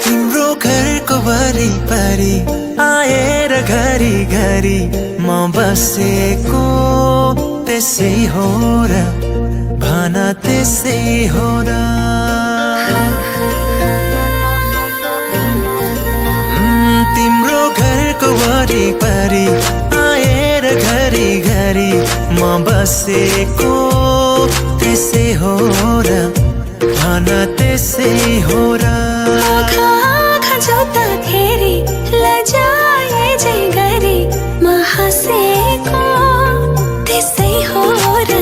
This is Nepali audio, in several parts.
तिम्रो घरको वरिपरि आएर घरी घरी म बसेको त्यसै हो र भन त्यसै हो र तिम्रो घरको वरिपरि आएर घरी घरी म बसेको त्यसै हो र भन त्यसै हो र जोत्दाखेरि लजाए झै गरी म हाँसेको त्यसै हो र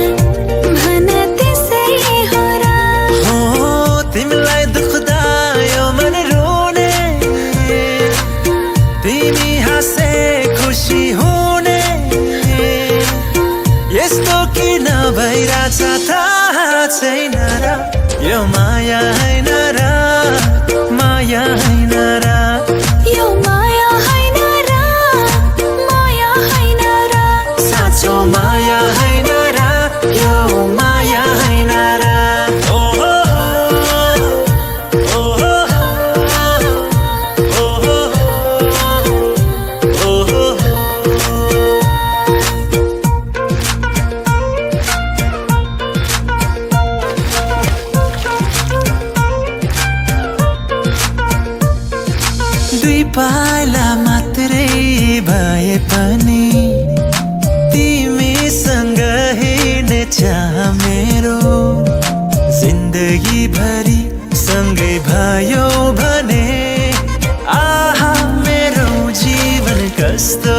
भन त्यसै हो र हो तिमीलाई दुख्दा यो मन रोने तिमी हाँसे खुसी हुने यस्तो किन भइरहेछ थाहा छैन र यो माया हैन र माया हैन र यो माया हैन र माया हैन र साँचो माया हैन र यो माया हैन र ओ हो हो ओ हो हो ओ हो दुई पाइला मात्रै भए पनि तिमीसँग हिँड्ने चाह मेरो जिन्दगी भरि सँगै भयो भने आहा मेरो जीवन कस्तो